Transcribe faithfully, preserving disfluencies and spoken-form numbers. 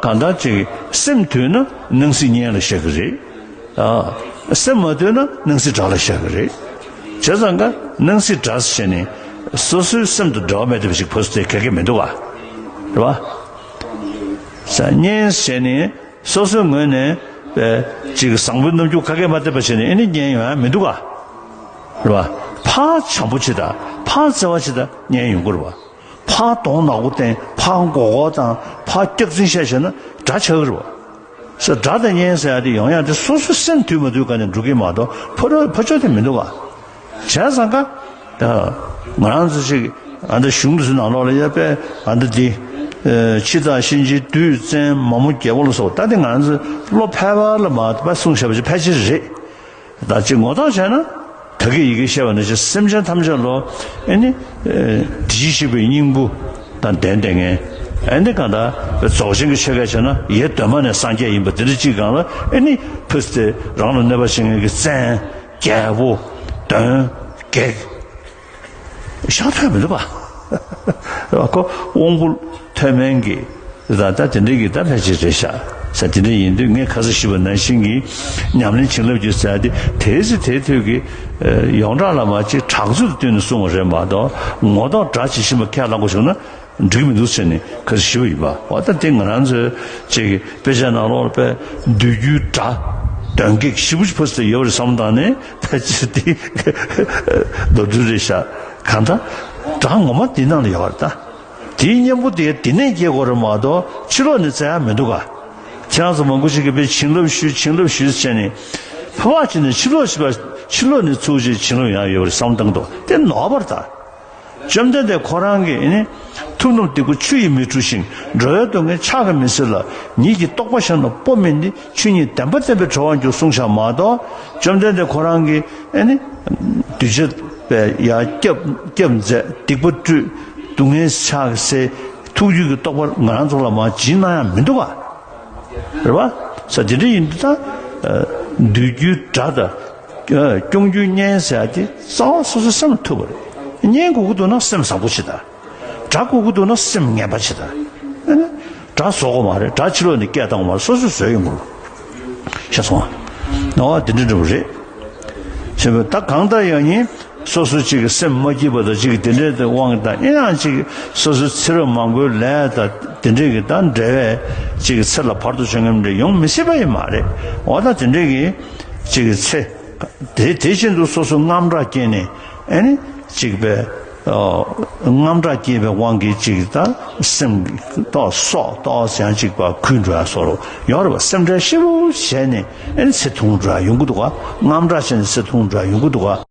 གང་ལྟར་ཅིག་སེམས་དུལ་ན་སྣང་སྲིད་གཉེན་ལ་བཤད་ཀྱི་རེད། ཨ། སེམས་མ་དུལ་ན་སྣང་སྲིད་དགྲ་ལ་བཤད་ཀྱི་རེད། བྱས་ཙང་ཀ་སྣང་སྲིད་དགྲ་ཟེར་ནས་སོ་སོའི་སེམས་དང་འབྲེལ་བ་མེད་པ་ཞིག་ཕོ་སོ་དེ་ག་གེ་མི་འདུག་ག་རེད་བ། ས་གཉེན་ཟེར་ནས་སོ་སོའི་ངོས་ནས་པའི་ཅིག་བཟང་པོའི་རྣམ་འགྱུར་ག་གེ་མ་བསྟན་པ་བྱས་ནས་ཨེ་ནི་གཉེན་ཡོང་ཡ་མི་འདུག་ག་རེད་བ། ཕར་བྱམས་པོ་བྱེད་དང་ཕར་བརྩེ་བ་བྱེད་དང་གཉེན་ཡོང་གི་རེད་བ། ཕར་གདོང་ནག་པོ་བསྟན། ཕར་མགོ་སྐོར་བཏང་། ཕར་སྐྱག་རྫུན་བཤད་བྱས་ན་དགྲ་ཆགས་ཀྱི་རེད་བ། ས་དགྲ་དང་གཉེན་ཟེར་ཡ་དེ་ཡོང་ཡ་དེ་སོ་སོའི་སེམས་དུལ་མ་དུལ་ག་ནས་འགྲོ་གི་མ་གཏོགས་ཕ་རོ་ཕ་ཕྱོགས་དེ་མི་འདུག་ག་བྱས་ཙང་ཀ་ང་རང་ཚོ་ཅིག་ཨ་འདྲ་གཞུང་དུ་ནང་ལོགས་ལ་ཡ་པས་ཨ་འདྲ་འདི། འཆི་བདག་གཤིན་རྗེ་བདུད་བཙན་མ་མོ་རྒྱལ་པོ་ལ་སོགས་ད་དེ་ང་རང་ཚོ་བློ་ཕལ་པ་ལ་མ་ཕར་གསུངས་བཞག་པ་ཅིག་ཕལ་ཆེར་རེད། ད་ཅིག་ངོ་ཐོག་བྱས་ན་ད་གིན་ཡི་གེ་བཤད་པ་ནང་བཞིན་སེམས་ཅན་ཐམས་ཅད་ལོ་ཨེ་ནི་དེ་བཞིན་གཤེགས་པའི་སྙིང་པོ་དང་ལྡན་བསྡད་མཁན་ཨེ་ནི་གང་ལྟར་རྫོགས་ཆེན་གྱི་ཆོས་སྐད་བྱས་ན་ཡེ་གདོད་མ་ནས་སངས་རྒྱས་ཡིན་པ་དེ་འདྲ་ཅིག་སྒང་ལ་ཨེ་ནི་ཕུ་སི་དེ་རང་ལ་གནོད་པ་བྱེད་མཁན་གྱི་བཙན་རྒྱལ་པོ་གདོན་བགེགས། ཤ་ཐོན་མི་འདུག་ག་ཁོ་དབང་པོ་ཐོན་མཁན་གྱི་ད་ད་དེ་འདྲའི་གི་ད་ཕལ་ཆེར་རེད་ཤག་ས་དེ་འདྲ་ཡིན་དུས་ངས་ཁ་སང་ཞུས་པ་ནང་བཞིན་གྱི་ཉམས་ལེན་བྱིན་རླབས་ཀྱི་ཟེར་ཡ་དེ་དེའི་ཚེ་དེའི་དུས་ཀྱི་ཡོངས་གྲགས་ལ་མ་ཅིག་གྲགས་ཚུལ་དུ་བསྟུན་ནས་གསུངས་པ་རེད་མ་གཏོགས་ངོ་ཐོག་དགྲ་ཇི་བཞིན་པ་ཁས་བླངས་པ་བྱུང་ན་འགྲིག་མི་འདུག་ཟེར་ནས་ཁ་སང་ཞུས་པ་ཡིན་པ། འོ་ད་དེ་ང་རང་ཚོའི་ཅིག་དཔེ་ཆ་ནང་ལོགས་ལ་དཔེ་བདུད་རྒྱུད་དགྲ་གདོན་བགེགས་ཞེ་པོ་ཅིག་ཕོ་སི་དེ་ཡོད་རེད་བསམ་བཏང་ནས། ད་ཅི་སྟེ་མདོར་བསྡུས་རེད་ཤག་གང་ལྟར་དགྲ་ངོ་མ་འདི་ནང་ལ་ཡོད་རེད་ད། དེའི་གཉེན་པོ་དེ་འདི་ནས་སྐྱེ་དགོས་རེད་མ་གཏོགས་ཕྱི་ལོགས་ནས་བཙལ་ཡ་མི་འདུག་ག་ཁྱེད་རང་ཚོ་མང་པོ་ཞིག་གིས་དཔེ་བྱིན་རླབས་ཞུས་བྱིན་རླབས་ཞུས་བྱས་ནས་ཕ་བག་བྱས་ནས་ཕྱི་ལོགས་ཞིག་པ་ཕྱི་ལོགས་ནས་ཚུར་ཅིག་བྱིན་རླབས་ཡང་ཡོད་རེད་བསམ་བཏང་འདུག་དེ་ནོར་བ་རེད་ད། བཅོམ་ལྡན་འདས་ཁོ་རང་གིས་ནི། ཐུབ་རྣམས་སྡིག་པ་ཆུ་ཡིས་མི་འཁྲུ་ཞིང་། འགྲོ་བའི་སྡུག་བསྔལ་ཕྱག་གིས་མི་སེལ་ལ། ཉིད་ཀྱི་རྟོགས་པ་གཞན་ལ་སྤོ་མིན་ཏེ། ཆོས་ཉིད་བདེན་པ་བསྟན་པས་གྲོལ་བར་འགྱུར་གསུངས་བཞག་མ་གཏོགས། བཅོམ་ལྡན་འདས་ཁོ་རང་གིས་ཨེ་ནི། གདུལ་བྱ་པའི་ཡ་སྐྱབས་སྐྱབས་མཛད་སྡིག་པ་བཀྲུས་སྡུག་བསྔལ་ཕྱག་གིས་སེལ་ཐུགས་རྒྱུད་ཀྱི་རྟོགས་པ་ང་རང་ཚོ་ལ་མར་བྱིན་གནང་ཡ་མི་འདུག་ག་རེད་བ། ས་དེ་འདྲ་ཡིན་དུས་ད། བདུད་རྒྱུད་དགྲ་དང་། སྐྱོང་རྒྱུའི་གཉེན་ཟེར་ཡ་དེ་རྩ་བ་སོ་སོའི་སེམས་ལ་ཐུག་པ་རེད། གཉེན་དགོས་ཀྱི་འདུག་ན་སེམས་བཟང་པོ་བྱེད་དང་། དགྲ་དགོས་ཀྱི་འདུག་ན་སེམས་ངན་པ་བྱེད་དང་། དགྲ་བཟོ་དགོས་མ་རེད། དགྲ་ཕྱི་ལོགས་ནས་སྐད་བཏང་དགོས་མ་རེད། སོ་སོས་བཟོས་ཡོང་དགོས། ཤེས་སོང་ཨ། ནོར་བ་དེ་འདྲ་འདྲ་པོ་རེད། ཞེས་པ་ད་གང་ལྟར་ཡང་ཡིན། སོ་སོ་གཅིག་གི་སེམས་མ་སྐྱིད་པ་དང་གཅིག་གི་དེ་འདྲའི་དབང་གིས་དང་ཨེ་ཡང་གཅིག་སོ་སོའི་ཚེ་རབས་མང་པོའི་ལས་དང་དེ་འདྲའི་གི་ད་འབྲེལ་བས་གཅིག་གི་ཚེ་ལ་བར་དུ་བྱུང་ངམ་འདྲ་ཡོང་མི་སྲིད་པ་ཡིན་མ་རེད། འོ་ད་དེ་འདྲའི་གི་གཅིག་གི་ཚེ་དེ་དེ་བཞིན་དུ་སོ་སོ་དངངས་སྐྲག་སྐྱེས་ནས་ཨེ་ནི་གཅིག་པའི་དངངས་སྐྲག་སྐྱེས་པའི་དབང་གིས་གཅིག་ད་སེམས་ཏོག་སོག་ཏོག་ཡང་གཅིག་པ་འཁུལ་འགྲོ་ཡ་སོགས་ཡོང་རེད་པ། སེམས་ཁྲལ་ཞེ་པོ་བྱས་ནས་ཨེ་ནི་ཚེ་ཐུང་འགྲོ་ཡ་ཡོང་གི་འདུག་ག་དངངས་སྐྲག་བྱས་ནས་ཚེ་ཐུང་འགྲོ་ཡ་ཡོང་གི་འདུག་ག